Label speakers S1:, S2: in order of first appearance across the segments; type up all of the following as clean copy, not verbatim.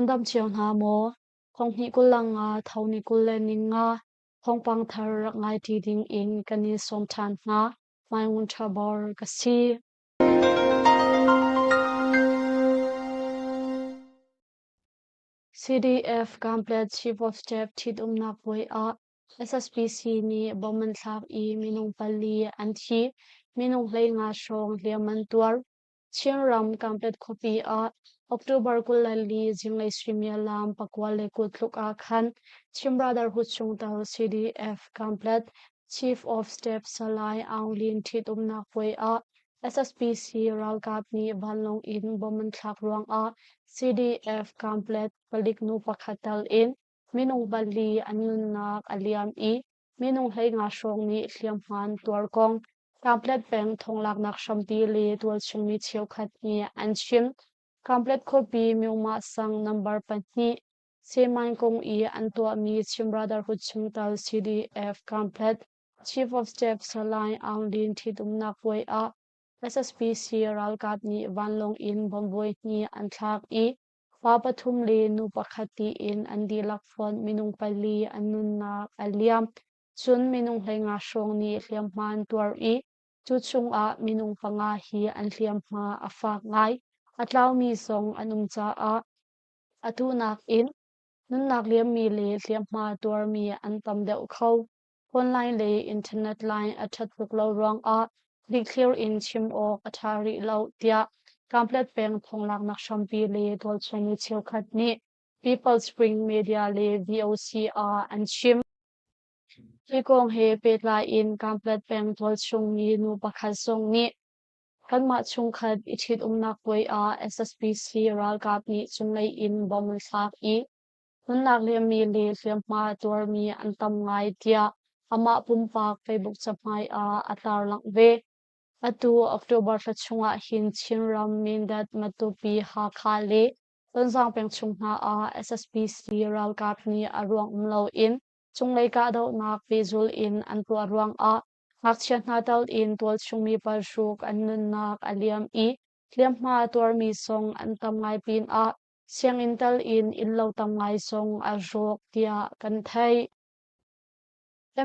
S1: Nan dam cio hna maw? Thonghnih 25 tho ni 25 thawngpang thar rak ngai ṭi ding in kan in sawm ṭhan hna. Mai Ngun Ṭha Bor ka si. CDF Kanpetlet Chief of Staff ṭhitumnak puai ah SSPC nih bomb an thlak i minung pali an thi, minung 15 hrawng hliam an tuar. Chinram Kanpetlet khuapi ah October 24 zinglei suimilam 9:20 tluk ah khan Chin Brotherhood chungtel CDF Kanpetlet Chief of Staff Salai Aung Lin ṭhitumnak puai ah SSPC ralkap nih vanlawng in bomb an thlak ruangah CDF Kanpetlet palik nu pakhat tel in minung pali an nunnak a liam i minung 15 hrawng nih hliamhma an tuar kong Kanpetlet peng thonglaknak hrampi le tualchung mi cheukhat nih an chim. Kanpetlet khuapi Myongmah sang number pahnih Semain kong i an tuahmi Chin Brotherhood chungtel CDF Kanpetlet Chief of Staff Salai Aung Lin ṭhitumnak puai ah SSPC ralkap nih vanlawng in bomb voihnih an thlak i pa pathum le nu pakhat tiin an dihlak fonh minung pali an nunnak a liam. Cun minung 15 hrawng nih hliamhma an tuar i cu chungah minung panga hi an hliamhma a fak ngai. A tlaumi zong an um caah atu nakin nunnak liammi le hliamhma tuarmi an tam deuh kho. Phone line le internet line a ṭhat tuk lo ruangah dikthlir in chim awk a ṭha rih lo tiah Kanpetlet peng thonglaknak hrampi le tualchung mi cheukhat nih People Spring Media le VOC ah an chim. Hi kong he pehtlai in Kanpetlet peng tualchung mi nu pakhat zong nih kanmah chungkhat i ṭhitumnak puai ah SSPC ralkap nih cunglei in bomb an thlak i nunnak liammi le hliamhma tuarmi an tam ngai tiah amah pumpak Facebook cahmai ah a tarlangh ve. Atu October thla chungah hin Chinram, Mindat, Matupi, Hakha le Tonzang peng chung hna ah SSPC ralkap nih a ruang um loin cunglei kahdohnak pehzul in an tuah ruangah ngakchia hna tal in tualchung mi parhruk an nunnak a liam i hliamhma tuarmi zong an tam ngai pinah sianginn tal in innlo tam ngai zong a rawk tiah kan theih.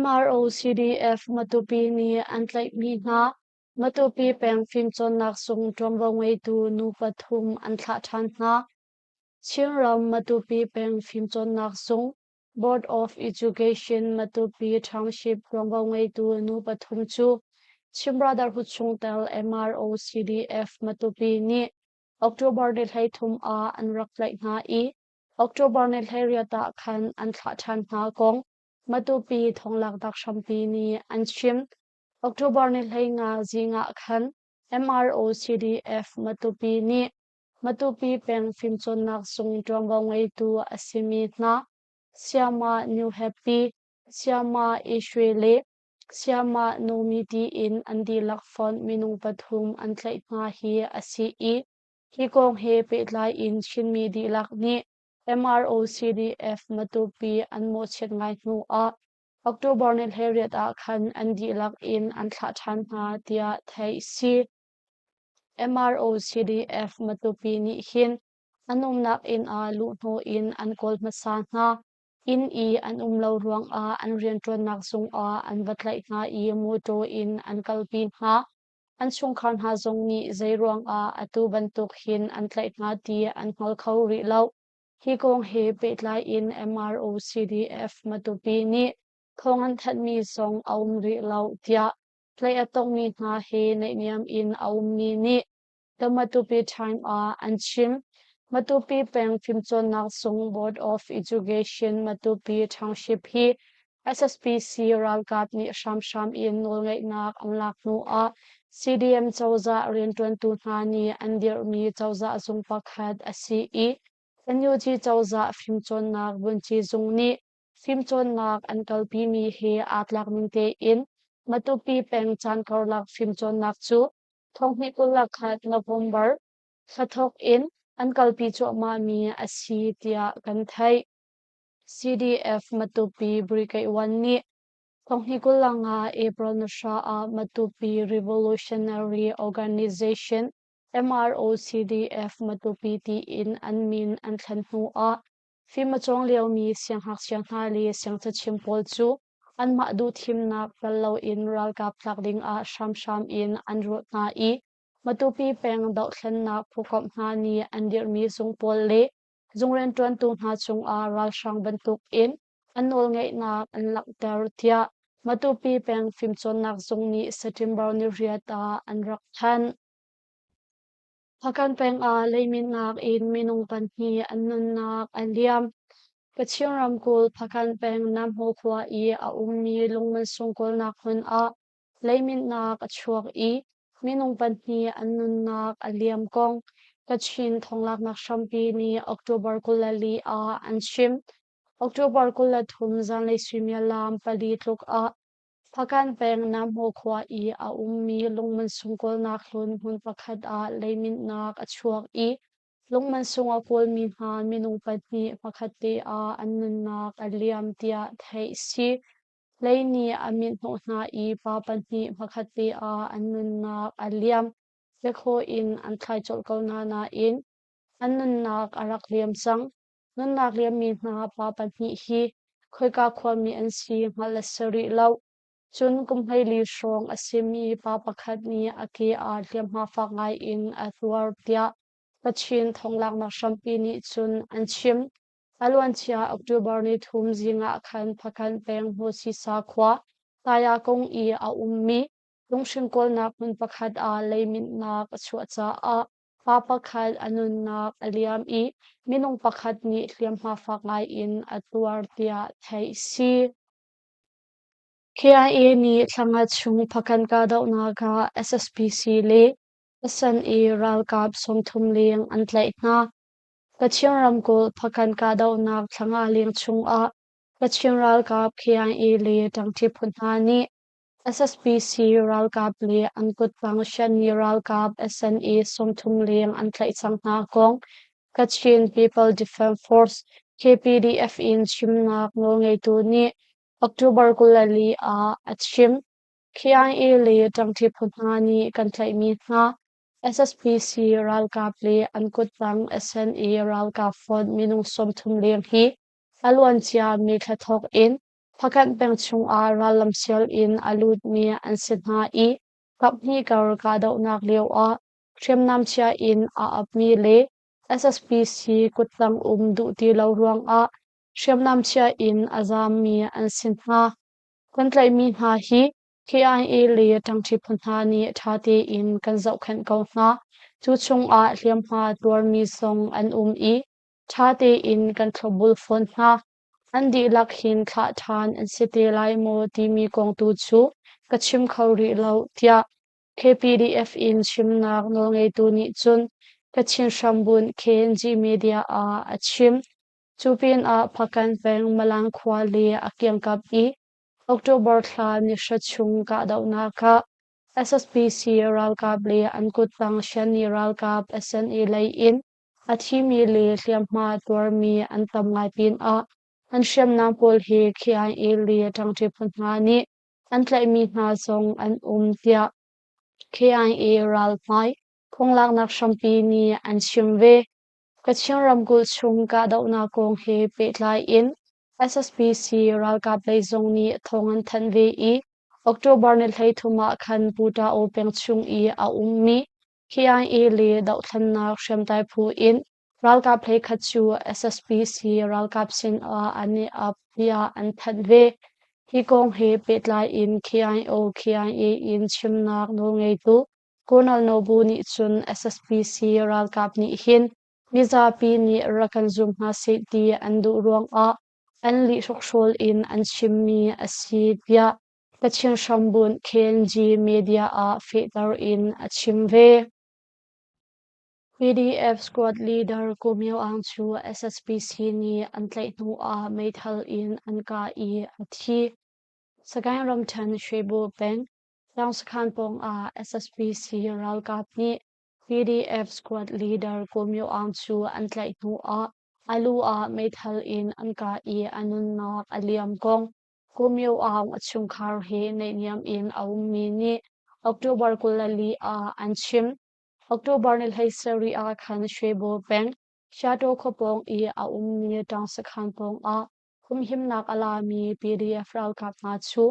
S1: MRO CDF Matupi nih an tlaihmi hna Matupi peng fimcawnnak zung ṭuanvo ngeitu nu pathum an thlah ṭhan hna. Chinram Matupi peng fimcawnnak zung Board of Education Matupi Township ṭuanvo ngeitu nu pathum cu Chin Brotherhood chungtel MRO CDF Matupi nih October ni 33 ah an rak tlaih hna i October ni 18 ah khan an thlah ṭhan hna kong Matupi thonglaknak hrampi nih an chim. October ni 15 zing ah khan MRO CDF Matupi nih Matupi peng fimcawnnak zung ṭuanvo ngeitu a simi hna Sayama New Happy, Sayama Ishwe le Sayama Nomi tiin an dihlak fonh minung pathum an tlaih hna hi a si i hi kong he pehtlai in Chinmi dihlak nih MRO CDF Matupi an mawhchiat ngai hnu ah October ni 18 ah khan an dihlak in an thlah ṭhan hna tiah theih si. MRO CDF Matupi nih hin an umnak inn ah luhhnawh in an kawl hmasa hna. Inn i an um lo ruangah an rianṭuannak zungah an va tlaih hna i mawṭaw in an kalpi hna. An chungkhar hna zong nih zei ruangah atu bantuk hin an tlaih hna ti an hngal kho rih lo. Hi kong he pehtlai in MRO CDF Matupi nih thawng an thanhmi zong a um rih lo tiah tlaih a tongmi hna he naihniam in a ummi nih The Matupi Time ah an chim. Matupi peng fimcawnnak zung Board of Education Matupi Township hi SSPC ralkap nih hramhram in nawlngeihnak an lak hnu ah CDM cozah rianṭuantu hna nih an dirhmi cozah zung pakhat a si i NUG cozah fimcawnnak vuanci zung nih fimcawnnak an kalpimi he aa tlak ning tein Matupi peng caan karlak fimcawnnak cu 2021 November thla thawk in an kalpi cuahmahmi a si tiah kan theih. CDF Matupi Brigade 1 nih 2025 April ni hra ah Matupi Revolutionary Organization MROCDF Matupi tiin an min an thlen hnu ah fim a cawng liomi siangngakchia hna le siangcachim pawl cu anmah duhthimnak tel loin ralkap tlak dingah hramhram in an ruah hna i Matupi peng dohthlennak phukomh hna nih an dirhmi zung pawl le zung rianṭuantu hna cungah ralhrang bantukin an nawlngeihnak an langhter tiah Matupi peng fimcawnnak zung nih September ni riat ah an rak thanh. Hpakant peng ah leiminnak in minung pahnih an nunnak a liam. Kachin ramkulh Hpakant peng Namhaw khua i a ummi lungmansung kawlnak hmun ah leiminnak a chuak i minung pahnih an nunnak a liam kong Kachin thonglaknak hrampi nih October 24 ah an chim. October 23 zanlei suimilam pali tluk ah Hpakant peng Namhaw khua i a ummi lungmansung kawlnak hlun hmun pakhat ah leiminnak a chuak i lungmansung a kawlmi hna minung pahnih hmakhat te ah an nunnak a liam tiah theih a si. Lei nih a minh hnawh hna i pa pahnih hmakhat te ah an nunnak a liam. Biakhaw in an thlai colh ko hna nain an nunnak a rak liam cang. Nunnak liammi hna pa pahnih hi khoika khuami an si hngalh a si rih lo. Cun kum 14 hrawng a simi pa pakhat nih a ke ah hliamhma fak ngai in a tuar tiah Kachin thonglaknak hrampi nih cun an chim. A luancia October ni thum zing ah khan Phakanh peng Hmawsisa khua Tayakung i a ummi lunghring kawlnak hmun pakhat ah leiminhnak a chuah caah pa pakhat a nunnak a liam i minung pakhat nih hliamhma fak ngai in a tuar tiah theih a si. KIA nih thla chung Phakanh kahdohnak ah SSPC le SNA ralkap 30 leng an tlaih hna. Kachin ramkulh Phakanh kahdohnak thla nga leng chungah Kachin ralkap KIA le ṭangṭi phu hna nih SSPC ralkap le an kuttang Shanni ralkap SNA 30 leng an tlaih cang hna kong Kachin People Defense Force KPDF in chimnak nawlngeitu nih October 24 ah a chim. KIA le ṭangṭi phu hna nih kan tlaihmi hna SSPC ralkap le an kuttang SNA ralkap fonh minung 30 leng hi a luancia mi thla thawk in Phakanh peng chungah rallam sial in a lutmi an si hna i kaphnih kar kahdohnak lioah hriamnam chia in aa apmi le SSPC kuttang um duh ti lo ruangah hriamnam chia in a zaammi an si hna. Kan tlaihmi hna hi KIA le ṭangṭi phu hna nih ṭha tein kan zohkhenh ko hna. Cu chungah hliamhma tuarmi zong an um i ṭha tein kan thlopbul fawn hna. An dihlak hin thlah ṭhan an si te lai maw timi kong tu cu ka chim kho rih lo, tiah KPDF in chimnak nawlngeitu nih cun Kachin hrambunh KNG Media ah a chim. Cu pinah Phakanh peng Malang khua le a kiangkap i October thla ni hra chung kahdohnak ah SSPC ralkap le an kuttang Shanni ralkap SNA lei in a thimi le hliamhma tuarmi an tam ngai pinah an hriamnam pawl hi KIA le ṭangṭi phu hna nih an tlaihmi hna zong an um tiah KIA ralhmai phunglaknak hrampi nih an chim ve. Kachin ramkulh chung kahdohnak kong he pehtlai in SSPC ralkap lei zong nih thawng an thanh ve i October ni 13 ah khan Puta-O peng chung i a ummi KIA le dohthlennak hriamtlai phu in ralkap hleikhat cu SSPC ralkap sinah an i ap tiah an thanh ve. Hi kong he pehtlai in KIO KIA in chimnak nawlngeitu Colonel Nobu nih cun SSPC ralkap nih hin mizapi nih rak kan zum hna seh ti an duh ruangah an lih hrokhrawl in an chimmi a si tiah Kachin hrambunh KNG media ah fehter in a chim ve. PDF squad leader Ko Myo Aung cu SSPC nih an tlaih hnu ah meithal in an kah i a thi. Sagaing ramṭhen Shwebo peng Taungsakhan pawng ah SSPC ralkap nih PDF squad leader Ko Myo Aung cu an tlaih hnu ah a lu ah meithal in an kah i a nunnak a liam kong Ko Myo Aung a chungkhar he naihniam in a ummi nih October 24 ah an chim. October ni 17 ah khan Shwebo peng Shato khuapawng i a ummi ṭang sakhan pawngah humhimnak a lami PDF ralkap hna cu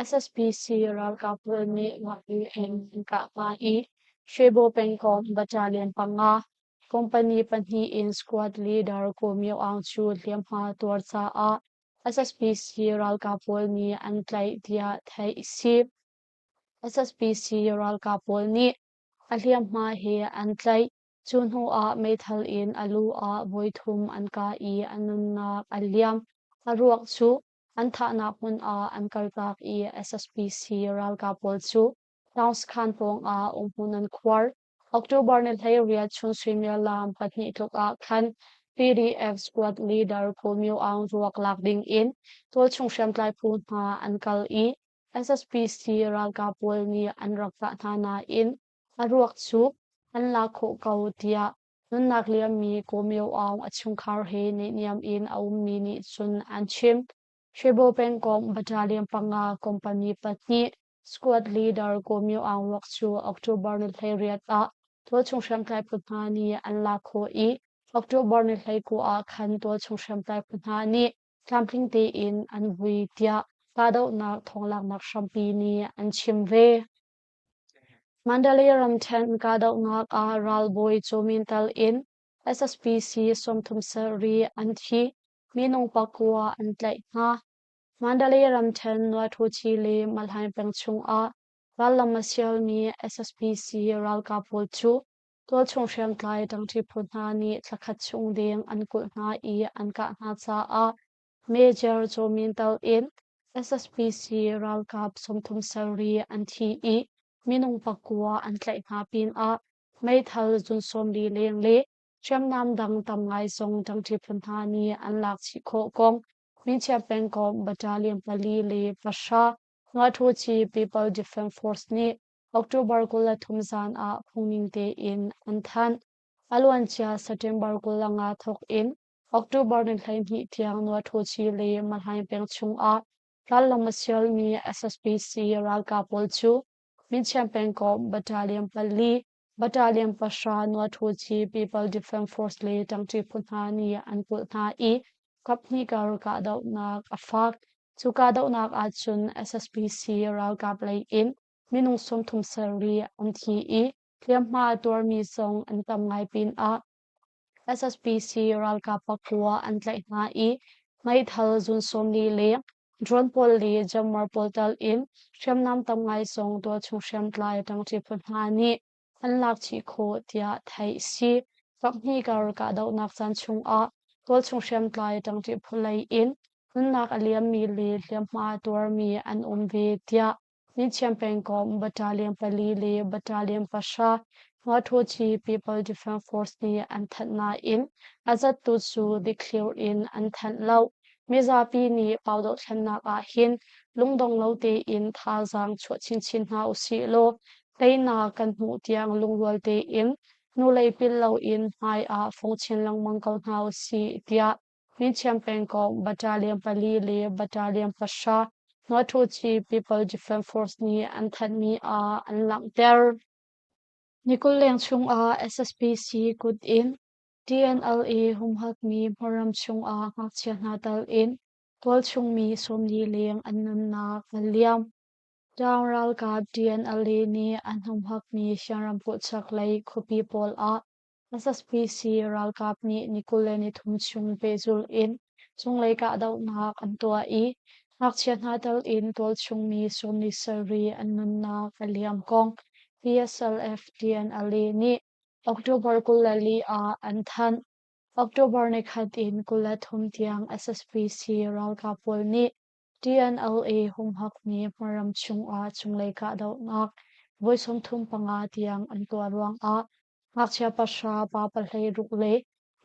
S1: SSPC ralkap pawl nih ngaknu in an kah hna i Shwebo pengkomh battalion panga company pahnih in squad leader Ko Myo Aung cu hliamhma tuar caah SSPC ralkap pawl nih an tlaih tiah theih a si. SSPC ralkap pawl nih a hliamhma he an tlaih. Cu hnu ah meithal in a lu ah voithum an kah i a nunnak a liam. A ruak cu an thahnak hmun ah an kaltak i SSPC ralkap pawl cu Taungskhan pawng ah umhmun an khuar. October ni 18 chun suimilam 2 tluk ah khan PDF squad leader Ko Myo Aung ruak lak ding in tualchung hriamtlai phu hna an kal i SSPC ralkap pawl nih an rak kah hna nain a ruak cu an lak khawh ko tiah nunnak liammi Ko Myo Aung a chungkhar he naihniam in a ummi nih cun an chim. Shwebo pengkomh battalion panga company pahnih squad leader Ko Myo Aung ruak cu October ni 18 ah tualchung hriamtlai phu hna nih an lak khawh i October ni 19 ah khan tualchung hriamtlai phu hna nih tlamtling tein an vui tiah kahdohnak thawnglaknak hrampi nih an chim ve. Mandalay ramṭhen kahdohnak ah ralbawi Chaw tal in SSPC 37 an thi, minung pakua an tlaih hna. Mandalay ramṭhen Nuathuchi le Malhaing peng chungah rallam a sialmi SSPC ralkap pawl cu tualchung hriamtlai ṭangṭi phu hna nih thlakhat chung deng an kulh hna i an kah hna caah Major Chaw Min tal in SSPC ralkap 37 an thi i minung pakua an tlaih hna pinah meithal zun 40 leng le hriamnam dang tam ngai zong ṭangṭi phu hna nih an lak chih khawh kong Minchia pengkomh Battalion 4 le 9 Ngaṭhuchi People Defense Force nih October 23 zan ah phungning tein an thanh. A luancia September 25 thawk in October ni 12 tiang Nuaṭhuchi le Mahlaing peng chungah rallam a sialmi SSPC ralkap pawl cu Minchiam pengkomh Battalion 4, Battalion 9 Nuaṭhuchi People Defense Force le ṭangṭi phu hna nih an kulh hna i kaphnih kar kahdohnak a fak. Cu kahdohnak ahcun SSPC ralkap lei in minung 37 an thi i hliamhma a tuarmi zong an tam ngai pinah SSPC ralkap pakua an tlaih hna i meithal zun 40 leng, drone pawl le jammer pawl tal in hriamnam tam ngai zong tualchung hriamtlai ṭangṭi phu hna nih an lak chih khawh tiah theih a si. Kaphnih kar kahdohnak caan chungah tualchung hriamtlai ṭangṭi phu lei in nunnak a liammi le hliamhma a tuarmi an um ve tiah Minchiam pengkomh Battalion 4 le Battalion 9 Hmuathuchi People Defense Force nih an thanh nain a zattu cu dikthlir in an thanh lo. Mizapi nih pau dohthlennak ah hin lungdong lo tein thazaang chuah chinchin hna usih law teinak kan hmuh tiang lungrual tein hnulei pil loin hmai ah fong chin lengmang ko hna usih tiah Minchiam pengkomh Battalion 4 le Battalion 9 Hmuathuchi People Defense Force nih an thanhmi ah an langhter. Ni 20 leng chungah SSPC kut in TNLA humhakmi hmaram chungah ngakchia hna tal in tualchung mi 40 leng an nunnak a liam. Tang ralkap TNLA nih an humhakmi Shan ramkulh chaklei khuapi pawl ah SSPC ralkap nih ni 23 chung pehzulh in cunglei kahdohnak an tuah i ngakchia hna tel in tualchung mi 17 an nunnak a liam kong PSLF TNLA nih October 24 ah an thanh. October nikhat in 23 tiang SSPC ralkap pawl nih TNLA humhakmi hmaram chungah cunglei kahdohnak voi 35 tiang an tuah ruangah ngakchia pahra pa 16 le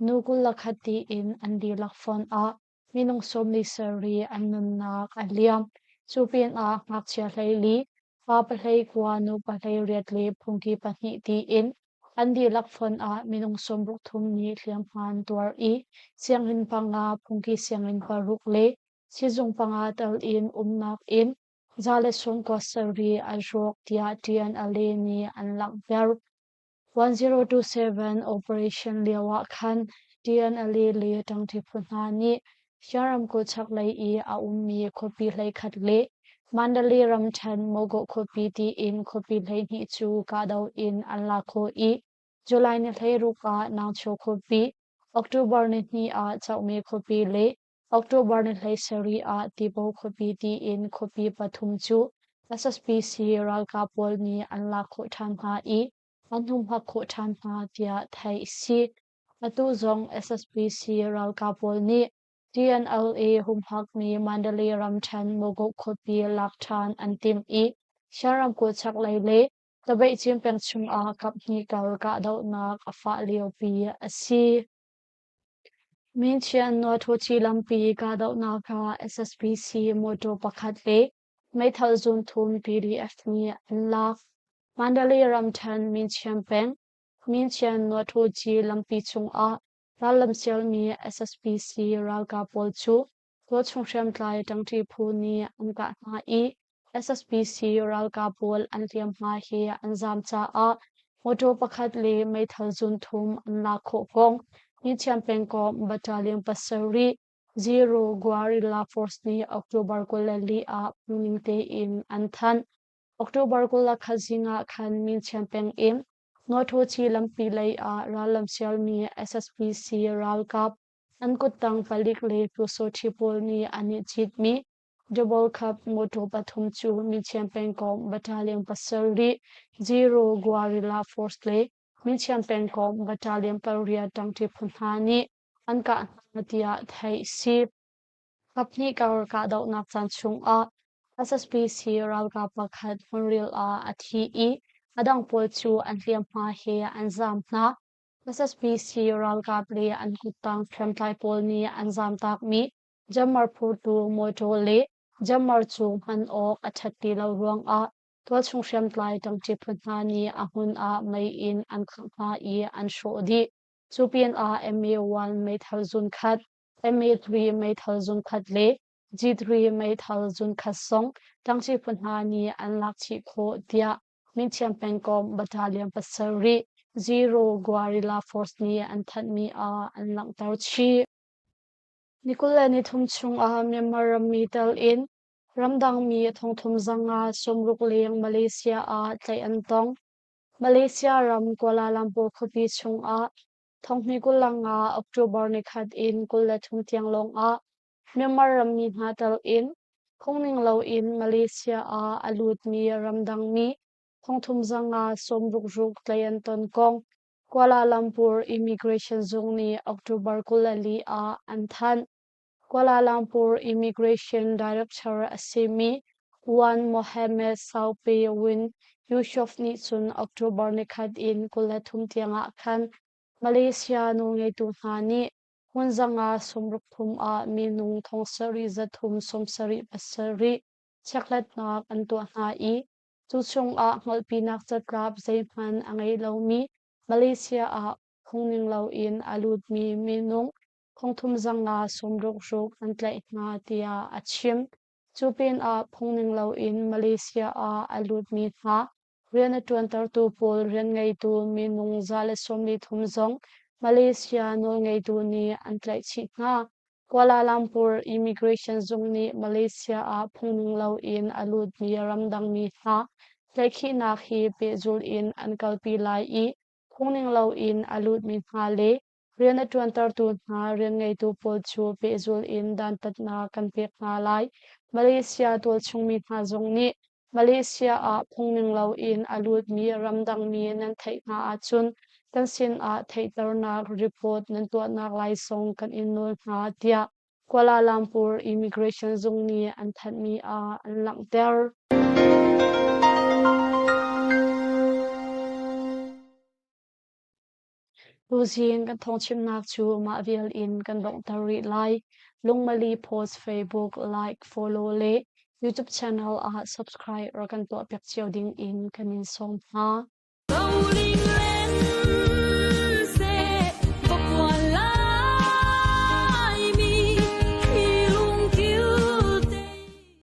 S1: nu 21 tiin an dihlak fonh ah minung 17 an nunnak a liam. Cu pinah ngakchia 14, pa 19, nu 18 le phungki pahnih tiin an dihlak fonh ah minung 63 nih hliamhma an tuar i sianginn panga, phungki sianginn paruk le sizung panga tal in umnak inn 197 a rawk tiah TNLA nih an langhter. 1027 operation lio ah khan TNLA le ṭangṭi phu hna nih Shan ramkulh chaklei i a ummi khuapi 11 le Mandalay ramṭhen Mogok khuapi tiin khuapi 12 cu kahdoh in an lak khawh i July ni 16 ah Nangcho khuapi, October ni hnih ah Caukme khuapi le October ni 17 ah Tibaw khuapi tiin khuapi pathum cu SSPC ralkap pawl nih an lak khawh ṭhan hna i an humhak khawh ṭhan hna tiah theih a si. Atu zong SSPC ralkap pawl nih TNLA humhakmi Mandalay ramṭhen Mogok khuapi lak ṭhan an timh i Shan ramkulh chaklei le Tabeihcin peng chungah kaphnih kal kahdohnak a fah liopi a si. Minchian Nuathuci lampi kahdohnak ah SSPC mawṭaw pakhat le meithal zunthum PDF nih an lak. Mandalay ramṭhen Minchian peng, Minchian Nuathuci lampi chungah rallam sialmi SSPC ralkap pawl cu tualchung hriamtlai ṭangṭi phu nih an kah hna i SSPC ralkap pawl an hliamhma he an zaam caah mawṭaw pakhat le meithal zunthum an lak khawh kong Nithiam pengkomh Battalion pasarih Zero Guerrilla Force nih October 24 ah phungning tein an thanh. October 21 zing ah khan Minchiam peng in Nawthaw lampi lei ah rallam sialmi SSPC ralkap an kuttang palik le pyusawṭhi pawl nih an i citmi Double Cup mawṭaw pathum cu Minchiam pengkomh Battalion pasarih Zero Guerrilla Force le Minchiam pengkomh Battalion pariat ṭangṭi phu hna nih an kah hna tiah theih a si. Kaphnih kar kahdohnak caan chungah SSPC ralkap pakhat hmunril ah a thi i a dang pawl cu an hliamhma he an zaam hna. SSPC ralkap le an kuttang hriamtlai pawl nih an zaamtakmi Jammer phurtu mawṭaw le Jammer cu hman awk a ṭhat ti lo ruangah tualchung hriamtlai ṭangṭi phu hna nih a hmun ah mei in an khangh hna i an hrawh dih. Cu pinah MA-1 meithal zunkhat, MA-3 meithal zunkhat le G3 meithal zunkhat zong ṭangṭi phu hna nih an lak chih khawh tiah Minthiam pengkomh Battalion pasarih Zero Guerrilla Force nih an thanhmi ah an langhter chih. Ni 23 chungah Myanmar rammi tel in ramdang mi thongthum zanga 60 leng Malaysia ah tlaih an tong. Malaysia ram Kuala Lumpur khuapi chungah thonghni 25 October nikhat in 23 tiang lawngah Myanmar rammi hna tel in phungning loin Malaysia ah a lutmi ramdang mi thongthum zanga 66 tlaih an ton kong Kuala Lumpur Immigration Zung nih October 24 ah an thanh. Kuala Lumpur Immigration Director a simi Wan Mohamed Saupe Win Yusof nih cun October nikhat in 23 tiangah khan Malaysia nawlngeitu hna nih hmun zanga 63 ah minung thong sarih zathum 77 chekhlatnak an tuah hna i cu chungah hngalhpinak catlap zeihmanh a ngei lomi Malaysia ah phungning loin a lutmi minung thongthum zanga 66 an tlaih hna tiah a chim. Cu pinah phungning loin Malaysia ah a lutmi hna rian a ṭuantertu pawl rianngeitu minung 143 zong Malaysia nawlngeitu nih an tlaih chih hna. Kuala Lumpur Immigration zung nih Malaysia ah phungning loin a lutmi ramdangmi hna tlaihkhihnak hi pehzulh in an kalpi lai i phungning loin a lutmi hna le rian a ṭuantertu hna rianngeitu pawl cu pehzulh in dantatnak kan pek hna lai. Malaysia tualchungmi hna zong nih Malaysia ah phungning loin a lutmi ramdangmi nan theih hna ahcun kan sinah theihternak report nan tuahnak lai zong kan in nawl hna tiah Kuala Lumpur Immigration zung nih an thanhmi ah an langhter. Tuzing kan thawngchimnak cu mah vial in kan donghter rih lai. Lungmali Post Facebook like, follow le YouTube channel ah subscribe rak kan tuahpiak cio ding in kan in sawm hna.
S2: Rolling land.